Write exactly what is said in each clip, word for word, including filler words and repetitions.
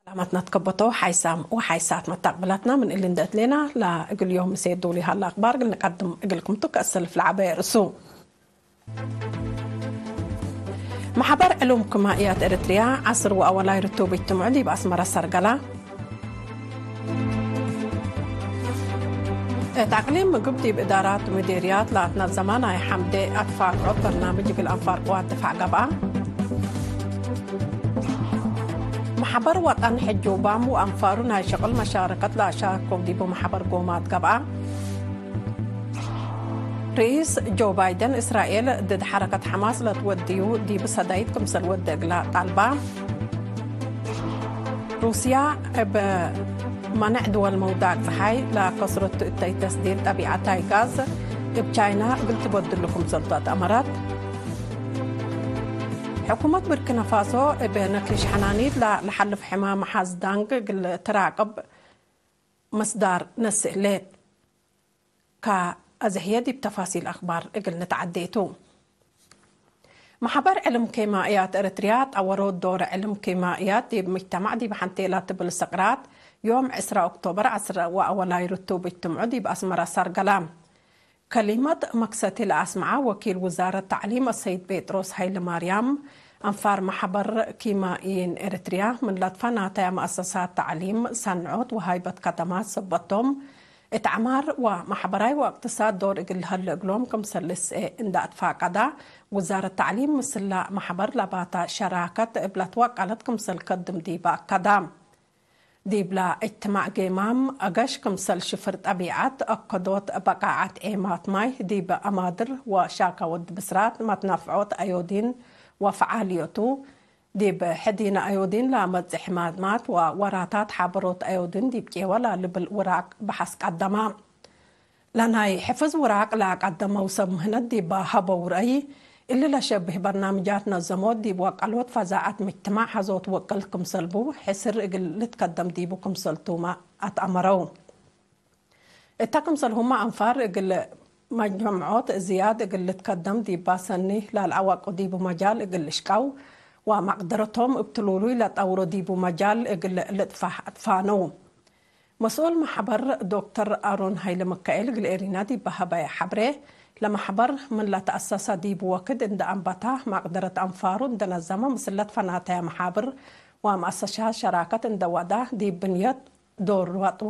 ሰላመት ነትከበቶ ሓይሳም ወሓይሳት መታቅብላትና፣ ምን እሊ እንዴ እትሌና ለእግል ዮም ምሴ ዶል ይሀለ አክባር እግል ንቀድም እግልኩም ቱ። ከእሰልፍ ለዐበየ ርእሱ። መሕበር ዕሉም ክማእያት ኤረትርያ ዐስር ወአወላይ ርቱብ እጅትምዑ ዲብ አስመረ ሰርገላ። እት አቅሊም ምግብ ዲብ እዳራት ወምዴርያት ለአትነዘመ ናይ ሐምዴ አትፋቅዖት በርናምጅ እግል አንፋር ቅዋት ድፋዕ ገብአ። መሕበር ወጠን ሕጁባም ወአንፋሩ ናይ ሸቅል መሻረከት ለአሻርኮም ዲቡ መሕበር ጎማት ገብአ። ርኢስ ጆ ባይደን፣ እስራኤል ድድ ሐረከት ሐማስ ለትወድዩ ዲብ ሰዳይት ክምሰል ወዴ እግላ ጣልባ። ሩስያ እብ መነዕ ድወል መውዳቅ ጸሓይ ለከስረቱ እተይ ተስዲር ጠቢዐታይ ጋዝ እብ ቻይና እግል ትበድሉ ክምሰልቱ አትአመረት። ሕኩመት ብርኪናፋሶ እብ ነክሽ ሐናኒት ለለሐልፍ ሕማም ሐዝ ዳንግ እግል ትራቅብ ምስዳር ነስእሌት። ከአዘህየ ዲብ ተፋሲል አክባር እግል ንትዐዴ ቱ። መሕበር ዕልም ኬማእያት ኤረትርያ ጠወሮ ዶር ዕልም ኬማእያት ዲብ ምጅተማዕ ዲብ ሐንቴ ለትብል ስቅራት፣ ዮም ዕስራ ኦክቶበር ዐስር ወአወላይ ርቱብ እጅትምዑ ዲብ አስመረ ሰርገላ። ከሊመት መክሰቲ ለአስመዐ ወኪል ውዛረት ተዕሊም አሰይድ ጴጥሮስ ሀይለማርያም፣ አንፋር መሕበር ኪማኢይን ኤረትርያ ምን ለትፈናተያ መአሰሳት ተዕሊም፣ ሰንዖት ወሃይበት ከተማት ሰበት ቶም፣ እት ዐማር ወመሕበራይ ወእቅትሳድ ዶር እግል ለሀለ እግሎም ክምሰል ልስኤ እንደ አትፋቀዳ፣ ውዛረት ተዕሊም ምስላ መሕበር ለባታ ሸራከት እብ ለትወቀለት ክምሰል ከድም ዲበ አከዳ። ዲብላ እጅትማዕ ጌማም አገሽ ክምሰል ሽፍር ጠቢዐት፣ አከዶት በቃዐት ዔማት ማይ፣ ዲብ አማድር ወሻካወት ብስራት፣ መትነፍዖት አዮዲን ወፈዓልዮቱ፣ ዲብ ሕዲነ አዮዲን ለአመጽእ ሕማማት ወወራታት፣ ሓበሮት አዮዲን ዲብ ቄወ ለልብል ውራቅ በሐስ ቀደማ። ለናይ ሕፍዝ ውራቅ ለአቀደመው ሰብ ምህነት ዲበ ሀበው ረአይ፣ እሊ ለሸብህ በርናምጃት ነዘሞት ዲብ ወቀሎት ፈዛዐት ምጅትማዕ ሐዞት ወቅል ክምሰል ቡ፣ ሕስር እግል ልትከደም ዲቡ ክምሰል ቱመ አትአመረው። እተ ክምሰልሁመ አንፋር እግል መጀምዖት ዝያድ እግል ልትከደም ዲባ ሰኒ ለልአወቁ ዲቡ መጃል እግል ልሽቀው ወመቅደረቶም እብ ትሉሉይ ለጠውሮ ዲቡ መጃል እግል ልጥፋሕ አትፋነው። መስኡል መሕበር ዶክተር አሮን ሀይለመካኤል እግል ኤሪና ዲብ ሀበየ ሐብሬ፣ ለመሕበር ምን ለተአሰሰ ዲብ ወክድ እንደ አንበታ፣ መቅደረት አንፋሩ እንደ ነዘመ፣ ምስለት ፈናተያ መሓብር ወመአሰሻት ሸራከት እንደ ወዳ፣ ዲብ ብንየት ዶር ወጡ፣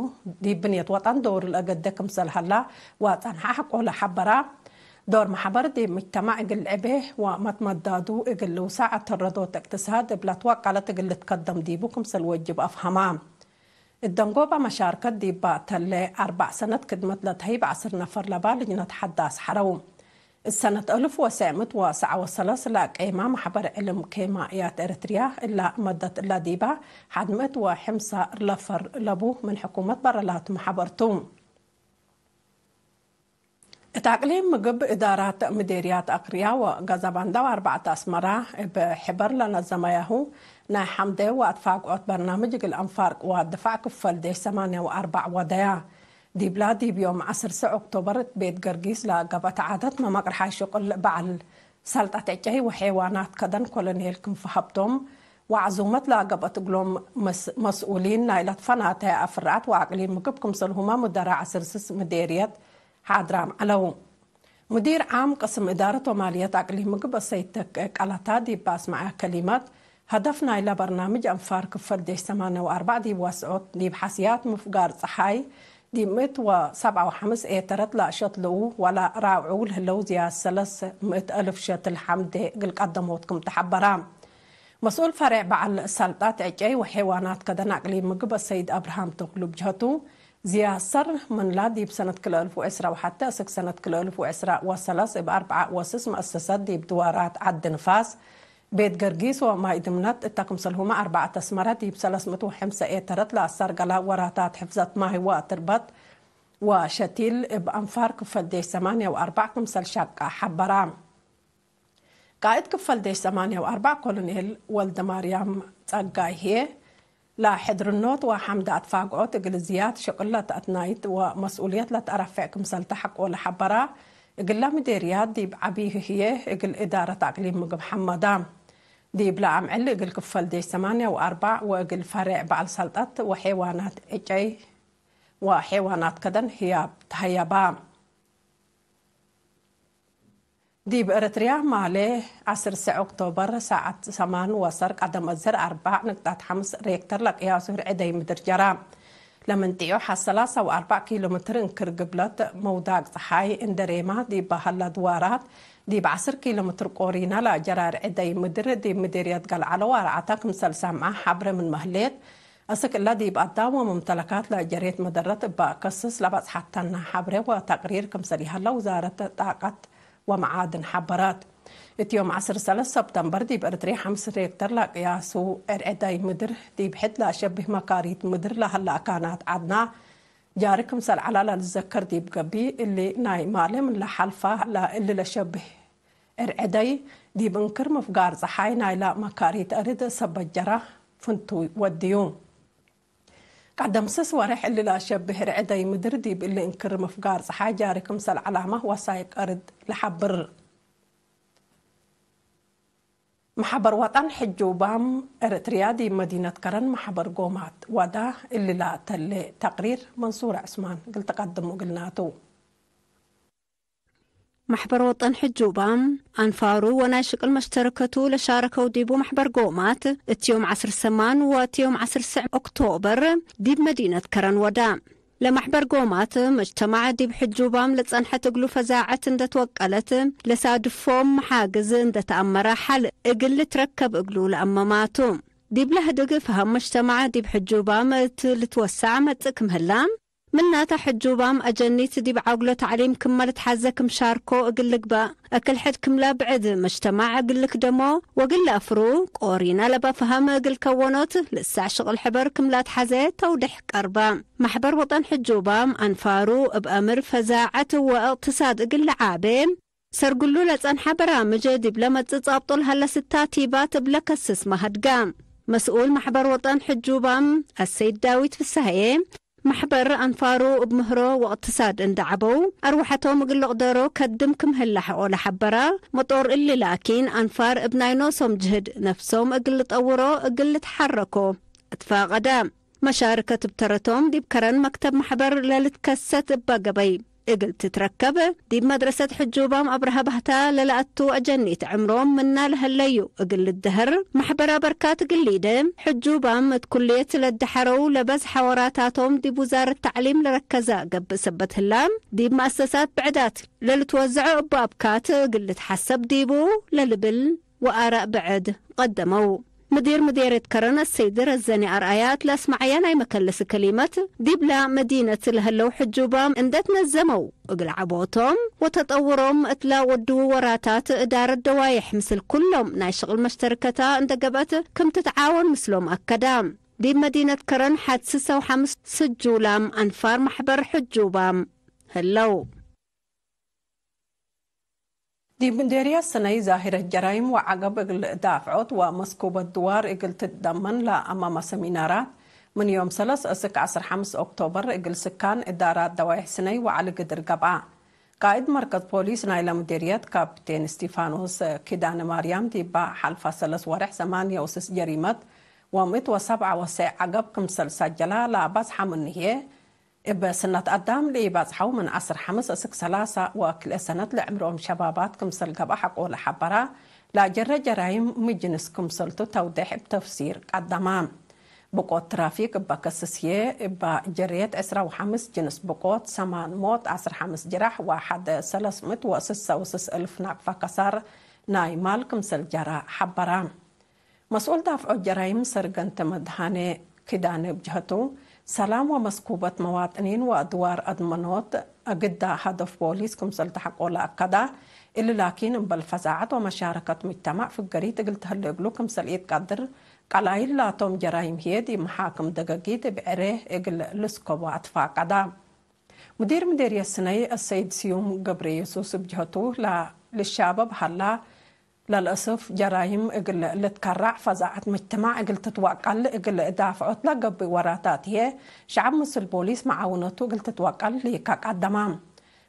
ዲብ ብንየት ወጠን ዶር ለአገደ ክምሰል ሀላ ወጸንሐ ሐቆ ለሐበራ። ዶር መሕበር ዲብ ምጅተማዕ እግል ልዕቤ ወመትመዳዱ እግል ልውሳዕ፣ ተረዶት እቅትሳድ እብ ለትወቀለት እግል ልትከደም ዲቡ ክምሰል ወጅብ አፍሀማ። እት ደንጎበ መሻርከት ዲባ ተሌ አርበዕ ሰነት ክድመት ለተህይብ ዐስር ነፈር ለባ ልጅነት ሐዳስ ሐረው። እት ሰነት አልፍ ወሰዕ ምእት ወሰዕ ወሰለስ ለአቄማ መሕበር ዕልም ኬማእያት ኤረትርያ፣ እላ መደት እላ ዲባ ሐድ ምእት ወሐምሳ ለፈር ለቡ ምን ሕኩመት በረ ላቱ መሕበር ቱ። እት አቅሊም ምግብ እዳራት ምዴርያት አክርያ ወገዛባንዳ ወአርበዕት አስመራ እብ ሕበር ለነዘመያሁ ናይ ሐምዴ ወአትፋቅዖት በርናምጅ እግል አንፋር ቅዋት ድፋዕ ክፈል ዴሽ ሰማንያ ወአርበዕ ወደያ። ዲብላ ዲብ ዮም ዐስር ሰዕ ኦክቶበር እት ቤት ገርጊስ ለገብአት ዓደት መመቅርሓይ ሽቁል በዐል ሰልጠት ዕጨይ ወሔዋናት ከደን ኮሎኔል ክንፈ ሀብቶም ወዐዙመት ለገብአት እግሎም መስ-፣ መስኡሊን ናይለ ትፈናተ አፍራአት ወአቅሊም ምግብ ክምሰልሁመ ሙደራ ዐስር ስስ ምዴርየት ሓድራም ዐለው። ሙዲር ዓም ቅስም እዳረት ወማልየት አቅሊም ምግብ አሰይድ ተክ ቀለታ ዲብ አስመዐ ከሊመት፣ ሀደፍ ናይለ በርናምጅ አንፋር ክፈል ዴሽ ሰማንያ ወአርበዕ ዲብ ወስዖት ዲብ ሐስያት ምፍጋር ጸሓይ ዲብ ምእት ወሰብዓ ወሐምስ ኤተረት ለአሸትልኡ ወለራውዕው ለህለው ዝያድ ሰለስ ምእት አልፍ ሸትል ሐምዴ እግል ቀደሞት ክም ተሐበራ። መስኡል ፈሬዕ በዐል ሰልጣት ዕጨይ ወሔዋናት ከደን አቅሊም ምግብ አሰይድ አብርሃም ተክሉ ብጅሀቱ፣ ዝያድ ሰር ምንላ ዲብ ሰነት ክልኤ አልፍ ወዕስራ ወሐቴ አስክ ሰነት ክልኤ አልፍ ወዕስራ ወሰለስ እብ አርበዓ ወስስ መአሰሰት ዲብ ድዋራት ዐዲ ንፋስ፣ ቤት ገርጊስ ወማይ ድምነት እተ ክምሰልሁመ አርበዐት አስመረ ዲብ ሰለስ ምእት ወሐምሳ ኤተረት ለአሰርገላ ወራታት ሕፍዘት ማይ ወትርበት ወሸቲል እብ አንፋር ክፈል ዴሽ ሰማንያ ወአርበዕ ክምሰል ሸቃ ሐበራ። ቃእድ ክፈል ዴሽ ሰማንያ ወአርበዕ ኮሎኔል ወልደማርያም ጸጋይ ህዬ፣ ለሕድርኖት ወሐምድ አትፋግዖት እግል ዝያድ ሽቅል ለተአትናይት ወመስኡልየት ለተአረፍዕ ክምሰል ተሐቆ ለሐበራ፣ እግለ ምዴርያት ዲብ ዐቢ ህዬ እግል እዳረት አቅሊም ምግብ ሐመዳ። ዲብለ አምዕል እግል ክፈል ዴሽ ሰማንያ ወአርበዕ ወእግል ፈሬዕ በዐል ሰልጠት ወሔዋናት ዕጨይ ወሔዋናት ከደን ህያብ ተሀየባ። ዲብ ኤረትርያ ማሌ ዐስር ሰዕ ኦክቶበር ሳዐት ሰማን ወሰር ቀደም እዘር አርበዕ ንቅጣት ሐምስ ሬክተር ለቅያሱ ርዕደይ ምድር ጀራ። ለምንጢዑ ሐ ሰላሳ ወአርበዕ ኪሎ ሜትር እንክር ግብለት መውዳቅ ጸሓይ እንደሬማ ዲብ በሀላ ድዋራት ዲብ ዐስር ኪሎ ሜትር ቆሪና ለጀራ ርዕደይ ምድር ዲብ ምዴርየት ገልዓሎ ወአርዓታ ክምሰል ሰምዐ ሐብረ ምን መህሌት፣ አስክ እለ ዲብ አዳም ወመምተለካት ለጀሬት መደረት እበ ከስስ ለበጽሐተነ ሐብሬ ወተቅሪር ክምሰል ይሀለ ውዛረት ጣቀት ወመዓድን ሐበረት። እት ዮም ዐስር ሰለስ ሰብተምበር ዲብ ኤረትርየ ሐምስ ሬክተር ለቅያሱ ዕርዕዳይ ምድር ዲብ ሕድ ለአሸብህ መካሪት ምድር ለሀለ አካናት ዐድና ጃሪ ክምሰል ዐላ ለልዘከር ዲብ ገብእ፣ እሊ ናይ ማሌ ምን ለሐልፋ ለእሊ ለሸብህ ዕርዕደይ ዲብ እንክር ምፍጋር ጸሓይ ናይላ መካሪት አርድ ሰበት ጀራ ፍንቱይ ወድዩ። ቀደም ስስ ወሬሕ እሊ ለአሸብህ ርዕደይ ምድር ዲብ እሊ እንክር ምፍጋር ጸሓይ ጃሪ ክምሰል ዐላመ ወሳይቅ አርድ ለሐብር። መሐበር ወጠን ሕጁባም ኤረትርያ ዲብ መዲነት ከረን መሐበር ጎማት ወዳ እሊ ለተሌ ተቅሪር መንሱር ዕስማን እግል ተቀድሙ እግልናቱ። መሕበር ወጠን ሕጁባም፣ አንፋሩ ወናይ ሽቅል መሽተረከቱ ለሻረከው ዲቡ መሕበር ጎማት፣ እት ዮም ዐስር ሰማን ወእት ዮም ዐስር ሰዕ ኦክቶበር ዲብ መዲነት ከረን ወዳ። ለመሕበር ጎማት፣ መጅተማዕ ዲብ ሕጁባም ለጸንሐት እግሉ ፈዛዐት እንደ ትወቀለት፣ ለሳድፎም መሓግዝ እንደ ተአመረ ሐል እግል ልትረከብ እግሉ ለአመማቱ። ዲብለ ህድግ ፈሀም መጅተማዕ ዲብ ሕጁባም እት ልትወሳዕ መጽእ ክም ህላ፣ ምናተ ሕጁባም አጀኒት ዲብ ዐግሎ ተዕሊም ክመ ልትሐዘ ክም ሻርኮ እግል ልግበእ፣ እክል ሕድ ክምለ ብዕድ መጅተማዕ እግል ልክደሞ ወእግል ለአፍሩ፣ ቆሪነ ለበ ፈሀም እግል ከወኖት ልሰዕ ሽቅል ሕበር ክም ለአትሐዜ ተውዴሕ ቀርበ። መሕበር ወጠን ሕጁባም አንፋሩ እብ አምር ፈዛዐት ወእቅትሳድ እግል ለዓቤ፣ ሰርግሉ ለጸንሐ በራምጅ ዲብ ለመጽእ ጻብጦ ለሀለ ስታቲባት እብ ለከስስ መሀድጋ። መስኡል መሕበር ወጠን ሕጁባም አሰይድ ዳዊት ፍሰሐዬ፣ መሕበር አንፋሩ እብ ምህሮ ወእቅትሳድ እንደ ዐበው፣ አርወሐቶም እግል ልቅደሮ ከድም ክም ህለ ሐቆ ለሐበራ፣ መጦር እሊ ላኪን አንፋር እብ ናይ ኖሶም ጅህድ ነፍሶም እግል ልጠውሮ እግል ልትሐረኮ እትፋቀደ። መሻርከት እብ ተረቶም ዲብ ከረን መክተብ መሕበር ለልትከሰት እበ ገበይ እግል ትትረከብ፣ ዲብ መድረሰት ሕጁባም አብረሀ ባህታ ለለአቱ አጀኒት ዕምሮም ምና ለህለዩ እግል ልደሀር፣ መሕበር አበርካት እግል ሊደ፣ ሕጁባም እት ኩልየት ለደሐረው ለበዝሐ ወራታቶም ዲብ ውዛረት ተዕሊም ለረከዘ ገብእ ሰበት ህላ፣ ዲብ መአሰሳት ብዕዳት ለልትወዘዖ እበ አብካት እግል ልትሐሰብ ዲቡ ለልብል ወአራእ ብዕድ ቀደመው። ምዲር ምዴርየት ከረን አሰይድ ረዘኒ አርአያ እት ለአስመዐየ ናይ መከለስ ከሊመት፣ ዲብላ መዲነት ለህለው ሕጁባም እንዴ ትነዘመው እግል ዐቦቶም ወተጠውሮም እትላ ወድዉ ወራታት እዳረት ደዋዬሕ ምስል ኩሎም ናይ ሽቅል መሽተርከታ እንዴ ገብአት ክም ትትዓወን ምስሎም አከዳ። ዲብ መዲነት ከረን ሐድ ስሰ ወሐምስ ስጁላም አንፋር መሕበር ሕጁባም ህለው። ዲብ ምዴርየት ስነይ ዛሂረት ጀራይም ወዐገብ እግል ዳፍዖት ወመስኩበት ድዋር እግል ትትደመን ለአመመ ሰሚናራት፣ ምን ዮም ሰለስ እስክ ዐስር ሐምስ ኦክቶበር እግል ስካን እዳራት ደዋይሕ ስነይ ወዐሊ ግድር ገብአ። ቃእድ መርከዝ ፖሊስ ናይለ ምዴርየት ካፕቴን እስቲፋኖስ ኪዳነ ማርያም ዲባ ሐልፈ ሰለስ ወሬሕ ሰማንየ ወስስ ጀሪመት ወምእት ወሰብዐ ወሰዕ ዐገብ ክምሰል ሰጀላ ለአባዝሐ ምን ህዬ፣ እብ ስነት አዳም ለኢባጽሐው ምን ዐስር ሐምስ እስክ ሰላሳ ወክልኤ ሰነት ለዕምሮም ሸባባት ክምሰል ገብአ ሐቆ ለሐበራ፣ ለአጀረ ጀራይም ሚ ጅንስ ክምሰልቱ ተውዴሕ እብ ተፍሲር ቀደማ። ብቆት ትራፊክ እበ ከስስ ህዬ፣ እበ ጀርየት ዕስራ ወሐምስ ጅንስ ብቆት፣ ሰማን ሞት፣ ዐስር ሐምስ ጅራሕ ወሐደ ሰለስ ምእት ወስሰ ወስስ እልፍ ናቅፈ ከሳር ናይ ማል ክምሰል ጀራ ሐበራ። መስኡል ዳፍዖት ጀራይም ሰርገንት መድሃኔ ኪዳነ እብ ጀሀቱ፣ ሰላም ወመስኩበት መዋጥኒን ወአድዋር አድመኖት አግዳ ሀደፍ ፖሊስ ክምሰል ተሐቆ ለአከዳ፣ እሊ ላኪን እምበል ፈዛዐት ወመሻረከት ሙጅተማዕ ፍገሪት እግል ተህሌ እግሉ ክምሰል ኢትቀድር፣ ቀላይል ላቶም ጀራይም ህዬ ዲብ መሓክም ደገጊት እብ ዕሬ እግል ልስከቦ አትፋቀዳ። ሙዲር ምዴርየት ስነይ አሰይድ ስዩም ገብረየሱስ እብ ጀህቱ፣ ለልሻበብ ሀላ፣ ለልአስፍ ጀራይም እግል ልትከራዕ፣ ፈዛዐት መጅተማዕ እግል ትትወቀል እግል ዳፍዖት ለገብእ ወራታት ህዬ፣ ሸዐብ ምስል ቦሊስ መዓውነቱ እግል ትትወቀል ሊከ ቀደማ።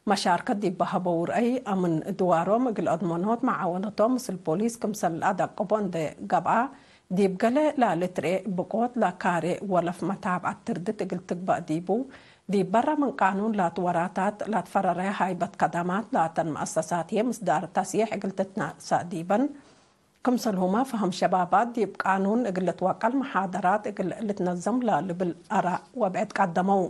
መሻርከት ዲብ በሀበው ረአይ፣ አምን ድዋሮም እግል አድመኖት መዓወነቶም ምስል ፖሊስ ክምሰል ለአደቅቦ እንዴ ገብአ፣ ዲብ ገሌ ለልትርኤ ብቆት ለካሬ ወለፍ መታብዐት ትርድት እግል ትግበእ ዲቡ፣ ዲብ በረ ምን ቃኑን ላቱ ወራታት ላትፈረረ ሃይበት ከደማት ላተን መአሰሳት ህዬ ምስዳር ተስዬሕ እግል ትትነሰእ ዲበን፣ ክምሰልሁመ ፈሀም ሸባባት ዲብ ቃኑን እግል ልትወቀል መሓደራት እግል ልትነዘም ለልብል አራእ ወብዕድ ቀደመው።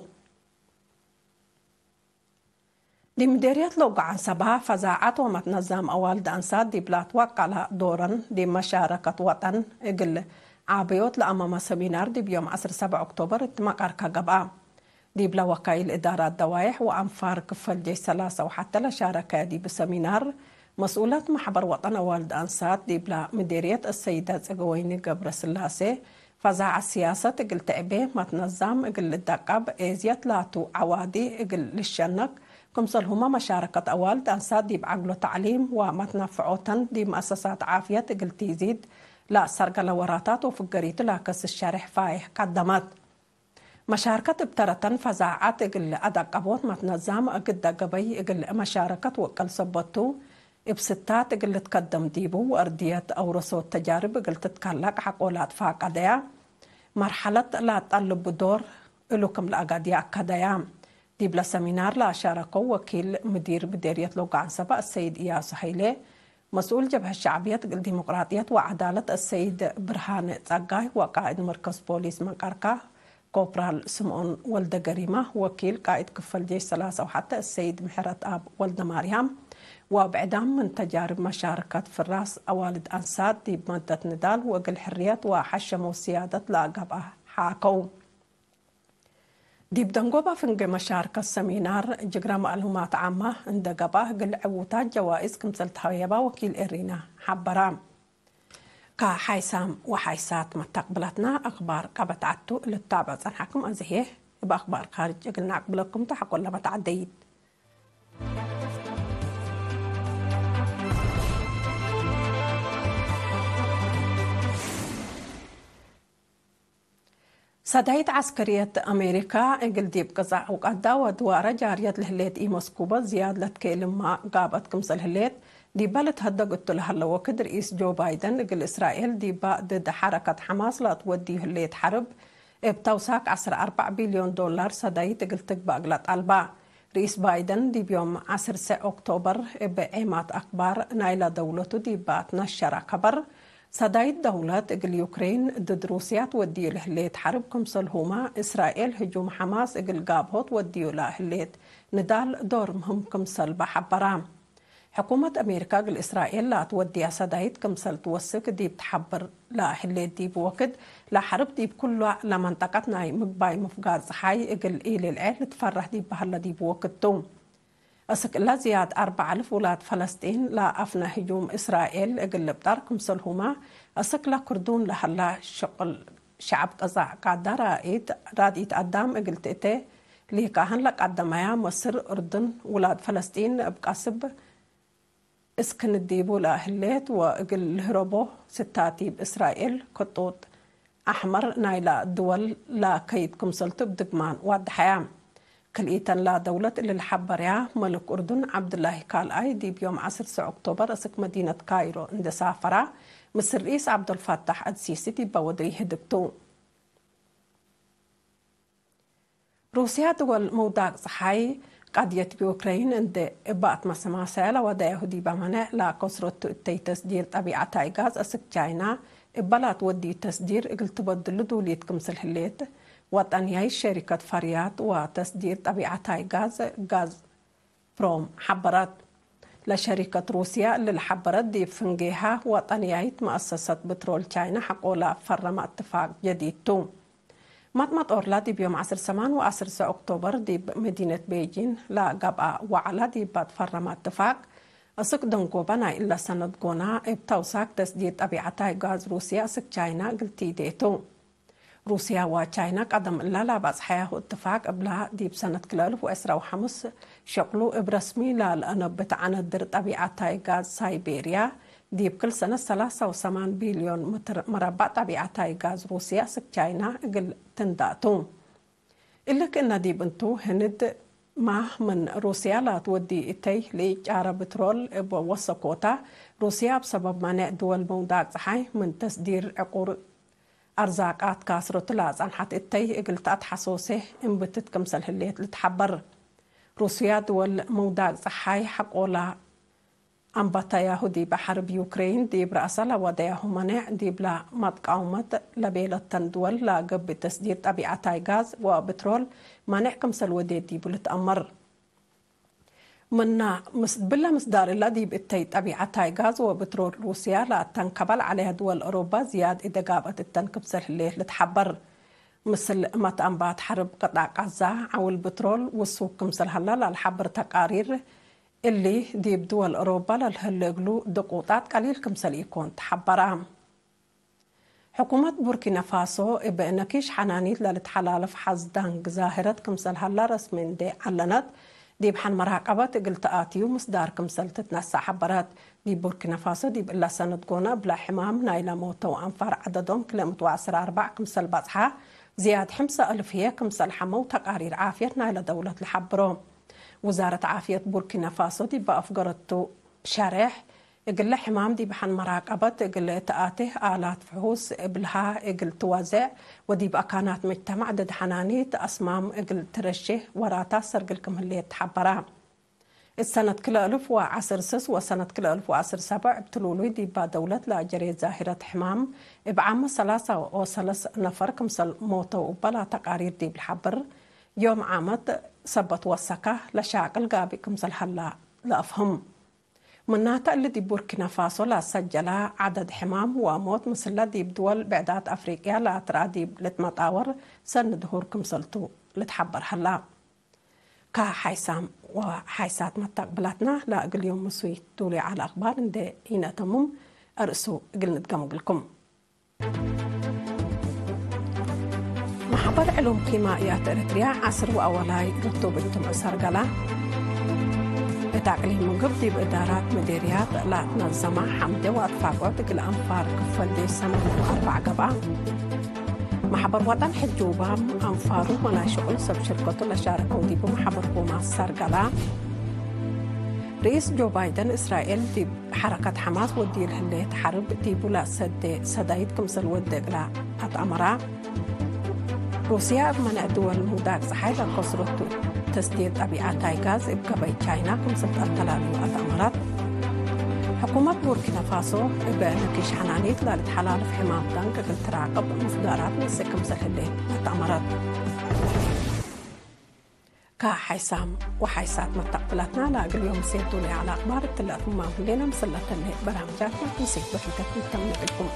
ዲብ ምዴርየት ሎጎ ዐንሰባ፣ ፈዛዐት ወመትነዛም አዋልድ አንሳት ዲብ ላትወቀለ ዶረን ዲብ መሻረከት ወጠን እግል ዓበዮት ለአመመ ሰሚናር ዲብ ዮም ዐስር ሰብዕ ኦክቶበር እት መቀርከ ገብአ። ዲብለ ወካይል እዳራት ደዋይሕ ወአንፋር ክፈል ጄሽ ሰላሳ ወሐተ ለሻረከ ዲብ ሰሚናር፣ መስኡለት መሕበር ወጠን አዋልድ አንሳት ዲብለ ምዴርየት አሰይደ ጽገወይኒ ገብረስላሴ፣ ፈዛዐት ስያሰት እግል ትዕቤ፣ መትነዛም እግል ልደቀብ፣ ኤዝየት ላቱ ዐዋዲ እግል ልሸነክ፣ ክምሰልሁመ መሻረከት አዋልድ አንሳት ዲብ ዐግሎ ተዕሊም ወመትነፍዖተን ዲብ መአሰሳት ዓፍየት እግል ቲዚድ፣ ለአሰርገለ ወራታት ወፍገሪቱ ለከስስ ሸሬሕ ፋይሕ ቀደመት። መሻርከት እብ ተረተን ፈዛዐት እግል አደቀቦት መትነዛም እግደ ገበይ እግል መሻረከት ወቅል ሰበት ቱ፣ እብ ስታት እግል ልትከደም ዲቡ ወአርድየት አውረሶት ተጃርብ እግል ትትከለቅ ሐቆ ለአትፋቀደያ መርሐለት ለአጠልቡ ዶር እሉ ክም ለአጋድየ አከደያ። ዲብለ ሰሚናር ለአሻረከው ወኪል ምዲር ምዴርየት ሎጎ ዐንሰበ አሰይድ እያሱ ሀይሌ፣ መስኡል ጀብሀት ሸዕብየት እግል ዲሞቅራጥየት ወዐዳለት አሰይድ ብርሃነ ጸጋይ ወቃእድ መርከዝ ፖሊስ መንቀርካ ኮፕራል ስምኦን ወልደገሪማ፣ ወኪል ቃእድ ክፈል ጄሽ ሰላሳ ወሐተ አሰይድ ምሕረትአብ ወልደማርያም፣ ወብዕዳም ምን ተጃርብ መሻርከት ፍራስ አዋልድ አንሳት ዲብ መደት ንዳል ወእግል ሕርየት ወሐሸሞ ስያደት ለአገብአ ሓከው። ዲብ ደንጎበ ፍንጌ መሻርከት ሰሚናር ጅግረ ማዕሉማት ዓመ እንዴ ገብአ፣ እግል ዕዉታት ጀዋይዝ ክምሰል ተሀየባ ወኪል ኤሪና ሐበረ። ከሓይሳም ወሓይሳት መተቅብለትነ አክባር ቀበት ዐቱ ልታብዕ ጸንሐክም፣ አዜ ህዬ እብ አክባር ካርጅ እግል ነአቅብለኩም ቱ። ሐቆለ መትዐደይት። ሰዳይት ዐስከርየት አሜሪካ እግል ዲብ ቅዛዕ ውቀዳ ወድዋረ ጃርየት ለህሌት ኢመስኩበ ዝያድ ለትኬልማ ጋብአት ክምሰል ህሌት፣ ዲበ ልትሀደግ እቱ ለሀለ ወክድ ርኢስ ጆ ባይደን እግል እስራኤል ዲበ ድድ ሐረከት ሐማስ ለአትወድዩ ህሌት ሐርብ እብ ተውሳክ ዐስር አርበዕ ቢልዮን ዶላር ሰዳይት እግል ትግበእ እግለ ጠልባ። ርኢስ ባይደን ዲብ ዮም ዐስር ሰዕ ኦክቶበር እብ ዔማት አክባር ናይለ ደውለቱ ዲበ ትነሸረ ከበር፣ ሰዳይት ደውለት እግል ዩክሬን ድድ ሩስያ ትወድዩ ለህሌት ሐርብ ክምሰልሁመ፣ እስራኤል ህጁም ሐማስ እግል ጋብሆ ትወድዩ ለህሌት ንዳል ዶር ምህም ክምሰልበ ሐበራ። ሕኩመት አሜሪካ እግል እስራኤል ለአትወድያ ሰዳይት ክምሰል ትወስክ ዲብ ተሐብር ለህሌት ዲብ ወክድ ለሐርብ ዲብ ኩለ ለመንጠቀት ናይ ምግባይ ምፍጋር ጸሓይ እግል ኢልልዔ ልትፈረህ ዲብ በሀለ ዲብ ወክድ ቱ። እስክ እለ ዝያድ አርበዕ አልፍ ውላድ ፈለስጢን ለአፍነ ህጁም እስራኤል እግል ልብጠር ክምሰልሁመ፣ እስክ ለክርዱን ለሀላ ሽቅል ሸዐብ ቅዛዕ ቃዳ ራኢት ራድኢት አዳም እግል ትእቴ ሊካህን ለቀደመያ መስር፣ እርዱን፣ ውላድ ፈለስጢን እብ ቀስብ እስክንዲቡ ለህሌት ወእግል ልህረቦ ስታት ዲብ እስራኤል ክጡጥ አሕመር ናይላ ድወል ለከይድ ክምሰልቱ እብ ድግማን ዋድሐያ። ክልኢተን ለደውለት እሊ ለሐበርያ መልክ እርዱን ዐብዱላሂ ካልኣይ ዲብ ዮም ዐስር ሰዕ ኦክቶበር እስክ መዲነት ካይሮ እንዴ ሳፈራ፣ ምስል ርኢስ ዐብዱልፋታሕ አልሲሲ ዲበ ወደዩ ህድግ ቱ። ሩስያ ድወል ምውዳቅ ጸሓይ፣ ቀድየት ዩክረይን እንዴ እበ አትመሰማሰያ ለወደያሁ ዲበ መኔዕ ለከስረቱ እተይ ተስዲር ጠቢዐታይ ጋዝ አስክ ቻይና እበ ላትወድዩ ተስዲር እግል ትበድሉ ዱልየት ክምስል ህሌት፣ ወጠንያይት ሸሪከት ፈርያት ወተስዲር ጠቢዐታይ ጋዝ፣ ጋዝ ፕሮም ሐበረት። ለሸሪከት ሩስያ እሊ ለሐበረት ዲብ ፍንጌሃ ወጠንያይት መአሰሰት ብትሮል ቻይና ሐቆ ለፈረመ እትፋቅ ጀዲድ ቱ። መጥመጥ ኦርላ ዲብ ዮም ዐስር ሰማን ወዐስር ሰዕ ኦክቶበር ዲብ መዲነት ቤጂን ለገብአ ወዐላ ዲብ ትፈረመ እትፋቅ፣ እስክ ደንጎበ ናይ እለ ሰነት ጎና እብ ተውሳክ ተስዲር ጠቢዐታይ ጋዝ ሩስያ እስክ ቻይና እግል ቲዴ ቱ። ሩስያ ወቻይና ቀደም እለ ለአባጽሐያሁ እትፋቅ እብላ ዲብ ሰነት ክልኤ አልፍ ወዕስራ ወሐምስ ሸቅሉ እብ ረስሚ ለልአነብት ዐነድር ጠቢዐታይ ጋዝ ሳይቤርያ ዲብ ክል ሰነት ሰላሳ ወሰማን ቢልዮን ምትር መረበዕ ጠቢዐታይ ጋዝ ሩስያ እስክ ቻይና እግል ትንዳእ ቱ። እሊ ክእነ ዲብ እንቱ ህንድ ማህ ምን ሩስያ ላትወዲ እተይ ለኢጫረ ብትሮል እብ ወሰኮታ፣ ሩስያ እብ ሰበብ ማኔዕ ድወል መውዳቅ ጸሓይ ምን ተስዲር ዕቁር አርዛቃት ካስሮት ለአጸንሐት እተይ እግል ተአትሐሶሴ እምብትት ክምሰል ህሌት ልትሐበር። ሩስያ ድወል መውዳቅ ጸሓይ ሐቆላ አንባታያሁ ዲብ ሐርብ ዩክሬን ዲብ ረአሰ ለወደያሁ መኔዕ ዲብላ መትቃውመት ለቤለተን ድወል ለገብእ ተስዲር ጠቢዐታይ ጋዝ ወብትሮል ማኔዕ ክምሰል ወዴ ዲቡ ልትአመር። ምና ምስ-፣ ብለ ምስዳር እለ ዲብ እተይ ጠቢዐታይ ጋዝ ወብትሮል ሩስያ ለአተንከበል ዐለያ ድወል አውሮባ ዝያድ እደ ጋብአት እተን ክምሰል ህሌት ልትሐበር። ምስል መትአንባት ሐርብ ቅጣዕ ቃዛ ዐውል ብትሮል ውሱክ ክምሰል ሀለ ለልሐብር ተቃሪር፣ እሊ ዲብ ድወል አውሮባ ለልህሌ እግሉ ድቁጣት ቀሊል ክምሰል ኢኮን ተሐበራ። ሕኩመት ቡርኪና ፋሶ እብ ነኪሽ ሐናኒት ለልትሐላለፍ ሐዝ ዳንግ ዛህረት ክምሰል ሀላ ረስሚ እንዴ ዐለነት፣ ዲብ ሐን መራቀበት እግል ተአትዩ ምስዳር ክምሰል ትትነሰእ ሐበረት። ዲብ ቡርኪና ፋሶ ዲብ እለ ሰነት ጎነ እብለ ሕማም ናይለ ሞተው አንፋር ዐደዶም ክልኤ ምእት ወዐስር አርበዕ ክምሰል በጽሐ፣ ዝያድ ሕምሰ እልፍ ህዬ ክምሰል ሐመው ተቃሪር ዓፍየት ናይለ ደውለት ለሐብሮ። ውዛረት ዓፍየት ቡርኪና ፋሶ ዲብ አፍገረቱ ሸሬሕ፣ እግለ ሕማም ዲብ ሐን መራቀበት እግል ተአቴ፣ አላት ፍሑስ እብልሃ እግል ትወዜዕ ወዲብ አካናት መጅተማዕ ድድ ሐናኒት አስማም እግል ትረሼ ወራታት ሰርግል ክም ህሌት ተሐበራ። እት ሰነት ክልኤ እልፍ ወዐስር ስስ ወሰነት ክልኤ እልፍ ወዐስር ሰብዕ እብ ትሉሉይ ዲባ ደውለት ለአጀሬ ዛህረት ሕማም፣ እብ ዓመ ሰላሳ ወሰለስ ነፈር ክምሰል ሞተው እበላ ተቃሪር ዲብ ለሐብር፣ ዮም ዓመት ሰበት ወሰካ ለሻቅል ጋብእ ክምሰል ሀላ ለአፍህም። ምናተ እሊ ዲብ ቡርኪና ፋሶ ለአሰጀለ ዐደድ ሕማም ወሞት ምስለ ዲብ ድወል ብዕዳት አፍሪቅያ ለአትረአ ዲብ ልትመጣወር ሰኒ ድሁር ክምሰልቱ ልትሐበር ሀላ። ከሐይሳም ወሐይሳት መተቅብላትና ለእግል ዮም ምሱይ ዱሉይ ዐለ አክባር እንዴ ኢነተምም አርእሱ እግል ንድገም እግልኩም። ማሕበር ዕሉም ኪማእያት ኤረትርያ ዐስር ወአወላይ ርቱብ እትም ሰርገላ። እት አቅሊም ምግብ ዲብ እዳራት ምዴርያት ለአትነዘመ ሐምዴ ወአትፋቆት እግል አንፋር ክፈል ዴሽ ሰመን ወአርበዕ ገብአ። ማሕበር ወጠን ሕጁባም አንፋሩ መናይ ሽቁል ሰብ ሽርከቱ ለሻረከው ዲቡ ማሕበር ቡማስ ሰርገላ። ርኢስ ጆ ባይደን እስራኤል ዲብ ሐረከት ሐማስ ወዲል ህሌት ሐርብ ዲቡ ለአሰዴ ሰዳይት ክምሰል ወዴ እግላ አትአመራ። ሩስያ እብ መንዕ ድወል ምውዳቅ ጸሓይ ለከስረቱ ተስዲር ጠቢዐታይ ጋዝ እብ ገበይ ቻይና ክምሰል ተተላልዩ አትአመራት። ሕኩመት ቡርኪና ፋሶ እብ ነኪሽ ሐናኒት ለልትሐላልፍ ሕማም ዳንክ እግል ትራቅብ ምስዳራት ነስእ ክምሰል ህሌት አትአመራት። ከሐይሳም ወሐይሳት መተቅብላትና ለእግል ዮም ሴቱ ለዐለ አክባር እትለ አትማም ህሌነ። ምስለተነ በርናምጃትና ክምሴት በፊተት ንተምነቅልኩም።